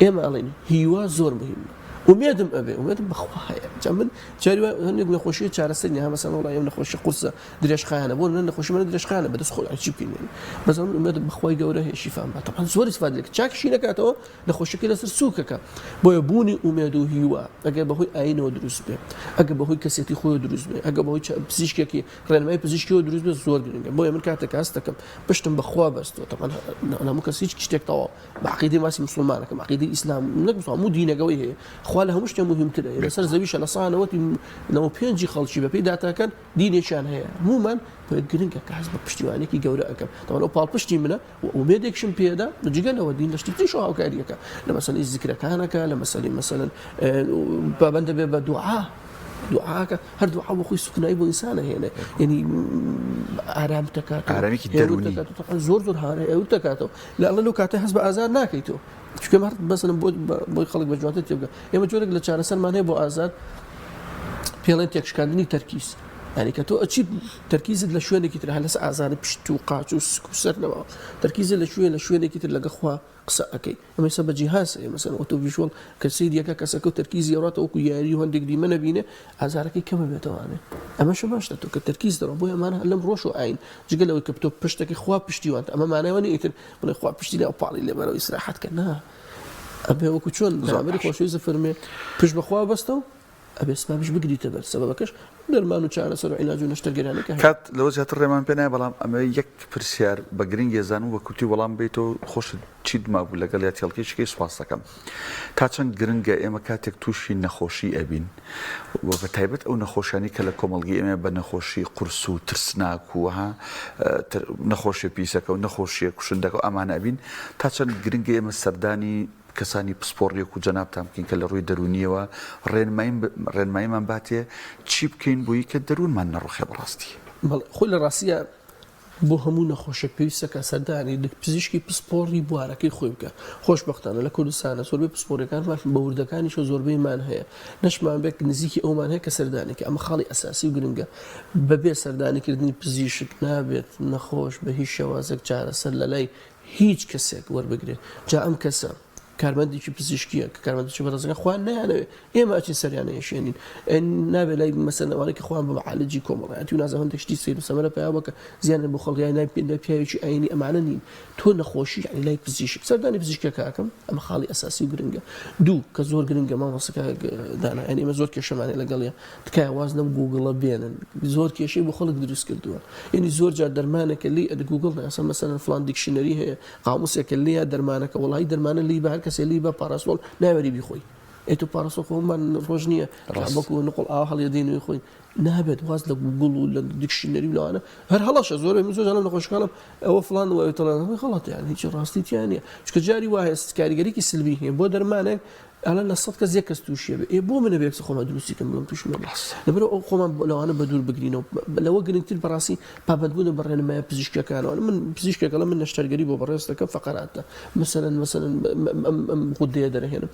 ئێمە ئەڵێن هیوا زۆر مهمە ئومێدم ئەبێ ئومێدم بەخوا هەیە جا من جاری وای هەندێک نەخۆشی چارەسەر نییە مەسەلەن وڵای ئەم نەخۆشی قورسە درێژخایەنە بۆ نمونە نەخۆشی من درێژخایەنە بەدەست خۆی چی بکەین یعنی بەس من ئومێدم بەخوای گەورە هەیە شیفام بات طبعا زۆر ئیسفادە لێ چاکیشی نەکاتەوە نەخۆشیەکەی لەسەر سووکەکە بۆیە بوونی ئومێد و هیوا ئەگەر بەهۆی ئاینەوە دروست بێ ئەگەر بەهۆی کەسێتی خۆی دروست بێ ئەگەر بەهۆی پزیشکێکی ڕێنمای پزیشکیەوە دروست بێ زۆر گرنگە بۆیە من کاتێک هەست دەکەم پشتم بەخوا بەستووە طبعا هەموو کەس هیچ شتێک تەواو بە عەقیدەی باسی موسڵمانەکەم عەقیدەی ئیسلام نەک موسڵمان هەموو دینەکەوەی هەیە خوا لە هەموو شتێ مهمترە لەسەر زەویشە لە سا نەوەتی نەوە پێنجی خەڵکی بەپێی داتاکان دینێکیان هەیە هەموومان بۆیە گرنگە کە هەست بە پشتیوانێکی گەورە ئەکەم تەوان ئەو پاڵپشتی منە و ئومێدێکشم پێدا جگە لەوە دین لە شتی تریشەوە هاوکاریەکە لە مەسەلەی زیکرەکانەکە لە مەسەلەی مەسەلەن پابەند دەبێت بە دوعا دوعاکە هەر دوعا بۆ خۆی سوکنایی بۆ ئینسانە هێنێ یعنی ئارام دەکات ئارامیکی دەروونی زۆر زۆر هارە ئەو دەکاتەوە لە ئەڵە لەو کاتە هەست بە ئازار ناکەیتەوە چونکە هەر مەسەلەن بۆ بۆی خەڵک بە جوانتر تێبگە ئێمە جۆرێک لە چارەسەرمان هەیە بۆ ئازار پێڵێن تێکشکاندنی تەرکیز یعنی کە تۆ ئەچی تەرکیزت لە شوێنێکی تر هەر لەسەر ئازاری پشت و قاچ و سک و سەر نەماوە تەرکیزت لە شوێن لە شوێنێکی تر لەگە خوا قسە ئەەکەی ئەمە ئێستا بە جیهاز هەیە مەسەن auto visual کە سەیریەکە کەسەکە و تەرکیزی ئەڕاتە وەکو یاری و هەندێک دیمەنە بینێ ئازارەکەی کەمە بێتەوانێ ئەمەشە باشتە تۆ کە تەرکیز دەڕۆ بۆیە ئەمانە لەم ڕۆژ و ئاین جگە لەوەی کە تۆ پشتەکەی خوا پشتیوانتە ئەمە مانای وە نییە ئیتر بڵێ خوا پشتی لێ پاڵی لێ بەرەوە ئیسراحەت کە نا ئەبێ وەکو چۆن پەیامبەری خۆشەویست فەرمێ پشت بەخوا بەستە و ئەبێ سبابیش بگریتە بەر سەبەبەکەش دەرمان و چارەسەر و عیلاج و نەشتەرگەریانە کە هەیە. کات لەوە زیاتر ڕێمان پێ نایە بەڵام ئەمەوێ یەک پرسیار بە گرنگی ئەزانم و بە کورتی وەڵام بەیتەوە خۆشت چیت مابوو لەگەڵیا تێڵکێشی کەی سوپاست دەکەم تا چەند گرنگە ئێمە کاتێک تووشی نەخۆشی ئەبین و بە تایبەت ئەو نەخۆشیانەی کە لە کۆمەڵگەی ئێمە بە نەخۆشی قورس و ترسناک و ها نەخۆشیە پیسەکە و نەخۆشیە کوشندەکە و ئەمانە ئەبین تا چەند گرنگە ئێمە سەردانی کەسانی پسپۆڕی وەکو جەنابتان بکەین کە لە ڕووی دەروونیەوە ڕێنماییم ڕێنماییمان باتێ چی بکەین بۆی کە دەروونمان نەڕوخێ بەڕاستی. بەڵێ خۆی لە ڕاستیا. بۆ هەموو نەخۆشێک پێویستە کە سەردانی پزیشکی پسپۆڕی بوارەکەی خۆی بکات. خۆشبەختانە لە کوردستانە زۆربەی پسپۆڕیەکانمان بە وردەکانیشەوە زۆربەیمان هەیە نەشمان بێت نزیکی ئەومان هەیە کە سەردانی کە ئەمە خاڵی ئەساسی و گرنگە بەبێ سەردانیکردنی پزیشک نابێت نەخۆش بە هیچ شێوازێک چارەسەر لەلای هیچ کەسێک وەربگرێت جا ئەم کەسە کارمەندێکی پزیشکیە کە کارمەندێکی بەڕێزەکان خۆیان نایانەوێت ئێمە ئەچین سەریان ئەیشێنین نابێت لای مەسەلەن ئەوانەی کە خۆیان بە معالجی کۆمەڵایەتی و نازانم هەندێک شتی سەیر و سەمەرە پەیا بکە زیانیان بۆ خەڵک یان لای پیاوێکی ئایینی ئەمانە نین تۆ نەخۆشی یعنی لای پزیشک سەردانی پزیشکەکە ئەکەم ئەمە خاڵی ئەساسی و گرنگە دوو کە زۆر گرنگە مامۆستا کاک دانا یعنی ئێمە زۆر کێشەمان هەیە لەگەڵیان تکایە واز لەم گووگڵە بێنن زۆر کێشەی بۆ خەڵک دروست کردووە یعنی زۆر جار دەرمانێکە لی ئەد گووگڵ ناسە مەسەلەن فڵان dictionary هەیە قاموسێکە لێیە دەرمانەکە وەڵایی دەرمانە لی بە هەر کەسێ لی بە پاراسۆڵ ناوێری بیخۆی ئەی تۆ پاراسۆڵ خۆمان ڕۆژ نییە وەکو نقڵ ئاوا هەڵیەدەین و خۆین نابێت واز لە گوگڵ و لە dictionary و لەوانە هەر هەڵەشە زۆر من زۆر جارم نەخۆشەکانم ئەوە فلان و ئەوی تڵان هەمووی غەڵەتە یان هیچ ڕاستی تیا نییە چونکە جاری وایە کاریگەریکی سلبی هەیە بۆ دەرمانێک ئەڵێن لە سەد کەس یەک کەس تووشیە بێ ئێ بۆ منە بێ کەس خۆمان دروستی کەم بڵێم تووش نەبێ لەبەر ئەو خۆمان لەوانە بە دوور بگرینەوە لەوە گرنگتر بەڕاستی پابەندبوونە بە ڕێنمایە پزیشکیەکانەوە من پزیشکێک ئەڵێم من نەشتەرگەری بۆ بەڕێز دەکەم فەقەراتە مەسەلەن مەسەلەن ئەم ئەم غودەیە دەرەهێنم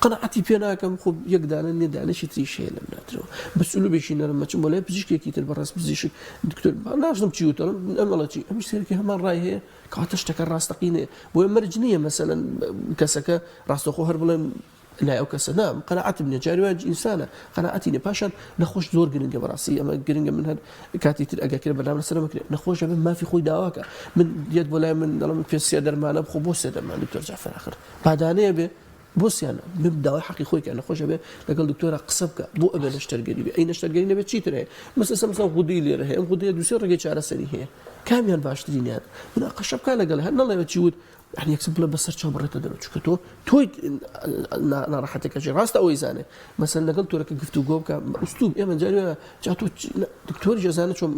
قەناعەتی پێ ناکەم خۆ یەک دانە نییە دانەشی تریش هەیە لەم ناترەوە بە سلوبێکی نەرم مەچم بۆ لای پزیشکێکی تر بەڕێز پزیشک دکتۆر نازانم چی وتم ئەم ئەڵێ چی ئەمیش سەیرکە هەمان ڕای هەیە کەواتە شتەکە ڕاستەقینەیە بۆیە مەرج نییە مەسەلەن کەسەکە ڕاستەخۆ هەر بڵێم لای ئەو کەسە نا قەناعەتم نییە جاری وایە ئینسانە قەناعەتی نییە پاشان نەخۆش زۆر گرنگە بەڕاستی ئەمە گرنگە من هەر کاتی تر ئەگەر کرا بەرنامە لەسەر بکرێت نەخۆش ئەبێ مافی خۆی داواکە من دێت بۆ لای من دەڵێم پێ سێ دەرمانە بخۆ بۆ سێ دەرمان دکتۆر جعفر ئاخر پادانەیە بێ بۆ سیانە بێ داوای حەقی خۆی کە نەخۆش ئەبێ لەگەڵ دکتۆرا قسە بکە بۆ ئەبێ نەشتەرگەری بێ ئەی نەشتەرگەری نەبێ چیتر هەیە مەسەلەن مەسەلەن غودەی لێرە هەیە ئەم غودەیە دوو سێ ڕێگەی چارەسەری هەیە کامیان باشترینیان مناقەشە بکە لەگەڵ هەر نەڵێ چی وت یعنی یەکسەر بڵێ بەسەر چاو بڕێتە دەرەوە چونکە تۆ تۆی ناڕەحەتەکەشی ڕاستە ئەوەی زانێ مەسەن لەگەڵ تۆرەکە گفتوگۆ بکە ئوسلوب ئێمە جاری وایە جا تۆ دکتۆری جەزانە چۆن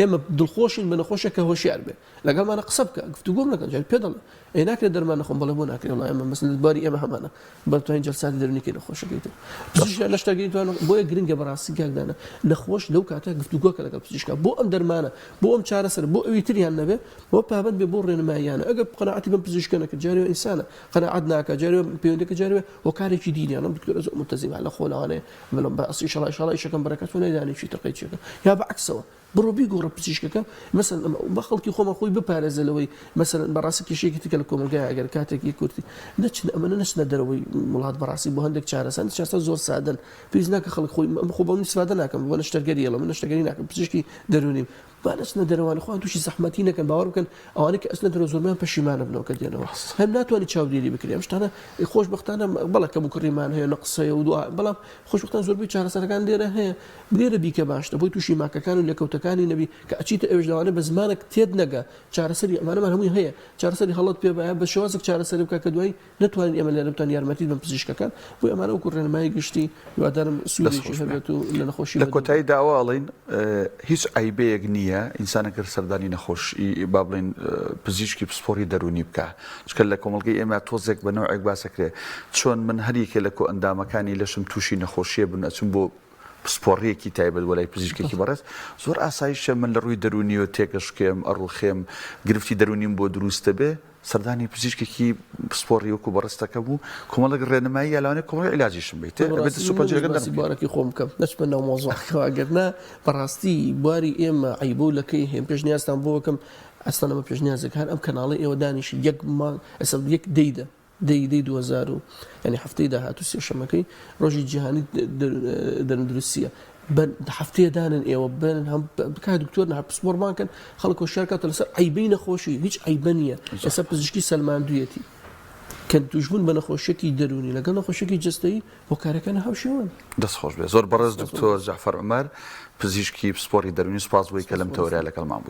ئێمە دڵخۆشین بە نەخۆشێک کە هۆشیار بێ لەگەڵمانە قسە بکە گفتوگۆم لەگەڵ جاری پێ دەڵێ ئەی ناکرێت دەرمان نەخۆم بەڵێ بۆ ناکرێت وڵا ئێمە مەسەن باری ئێمە هەمانە بەتوانین جەلساتی دەرونی کەین نەخۆشەکەی تر پزیشک نەشتەرگەری توان بۆیە گرنگە بەڕاستی کاک دانا نەخۆش لەو کاتە گفتوگۆکە لەگەڵ پزیشکا بۆ ئەم دەرمانە بۆ ئەم چارەسەر بۆ ئەوی تریان نەبێ بۆ پابەند بێ بۆ ڕێنماییانە ئەگەر قەناعەتی بەم پزیشکە نەکرد جارێ ئینسانە قەناعەت ناکا جارێ پەیوەندەکە جارێ هۆکارێکی دینیانە ئەم دکتۆرە زۆر ملتەزیمە لە خۆ لەوانەیە بڵێم بە ئەسڵ ئیشەڵا ئیشەڵا ئیشەکەم بەرەکەت و نەیدانێ چیتر قەیچێکە یا بە عەکسەوە بڕۆ بیگۆڕە پزیشکەکە مەسەلەن ئەمە بە خەڵکی خۆمان خۆی بپارێزێ لەوەی مەسەلەن بەڕاستی کێشەیەکی تر کە لە کۆمەڵگای ئەگەر کاتێک یەک کورتی نەچن ئەمەنە نەچنە دەرەوەی وڵات بەڕاستی بۆ هەندێک چارەسەر هەندێک چارەسەر زۆر سادەن پێویست ناکە خەڵک خۆی ئەم خۆ بەم ئیسفادە ناکەم بۆ نەشتەرگەری ئەڵێم من نەشتەرگەری ناکەم پزیشکی دەروونیم با نەچنە دەرەوانی خۆیان تووشی زەحمەتی نەکەن باوەڕ بکەن ئەوانەی کە ئەچنە دەرەوە زۆربەیان پەشیمانە بنەوە کە دێنەوە هەم ناتوانانی چاودێری بکرێ ئەم شتانە خۆشبەختانە بەڵێ کەموکوڕیمان هەیە نەقسەیە و دوعا بەڵام خۆشبەختانە زۆربەی چارەسەرەکان لێرە هەیە لێرە بیکە باشترە بۆی توشی ماکەکان و لێکەوتەکانی نەبی کە ئەچیتە ئەوێش لەوانەیە بە زمانێک تێت نەگا چارەسەری ئەمانەمان هەمووی هەیە چارەسەری هەڵەت پێ بایە بە شێوازێک چارەسەری بکە کە دوایی نەتوانین ئێمە لێرە بتوانین یارمەتیت بەن پزیشکەکان بۆیە ئەمانە وەکو ڕێنمایی گشتی هیوادارم دەست سوودێکی خۆش بێ. هەبێت و لە نەخۆشی لە بەدوور بن. کۆتاییدا ئەوە ئەڵێین هیچ عەیبەیەک نییە ئینسان ئەگەر سەردانی نەخۆشی با بڵێین پزیشکی پسپۆڕی دەروونی بکا چونکە لە کۆمەڵگەی ئێمە تۆزێک بە نەوعێک باس ئەکرێ چۆن من هەر یەکێ لە کۆئەندامەکانی لەشم تووشی نەخۆشیە بن ئەچم بۆ پسپۆڕییەکی تایبەت بۆ لای پزیشکێکی بەڕێز، زۆر ئاساییشە من لە ڕووی دەروونییەوە تێکەشکێم، ئەڕووخێم، گرفتی دەروونیم بۆ دروست دەبێ، سەردانی پزیشکێکی پسپۆڕی وەکوو بەڕێزتەکەم و کۆمەڵێک ڕێنمایی یا لەوانەیە کۆمەڵێک عیلاجیشم بەیتێ، من ئەبێ بەڕاستی دەست و من پەنجەرەکە نەمویست باسی نەرم بکەین. بوارەکەی خۆم بکەم، نەچمە ناو مەوزوعەکەوە، ئەگەر نا بەڕاستی بواری ئێمە عەیبە و لەکەی هەیە، من پێشنیازتان بۆ ئەکەم، ئەسڵەن ئەمە پێشنیازێکە، هەر ئەم کەناڵەی ئێوە دانیشی یەک مانگ، ئێستا یەک دەی دە، دەی دەی 2000 و یانی هەفتەی داهاتوو سێشەمەکەی ڕۆژی جیهانی دەرندروستیە بە هەفتەیە دانن ئێوە بن هەم بکە دکتۆر نە پسپۆڕمان کەن خەڵک هۆشیار کاتە لەسەر عیبەی نەخۆشی هیچ عیبە نییە ئێستا پزیشکی سەلماندوویەتی کە تووشبوون بە نەخۆشیەکی دەروونی لەگەڵ نەخۆشیەکی جەستەیی هۆکارەکان هاوشێوەن. دەست خۆش بێ زۆر بەڕێز دکتۆر جەعفەر عومەر پزیشکی پسپۆڕی دەروونی سوپاس بۆی کە لەم تەوەرەیا لەگەڵمان بوویت.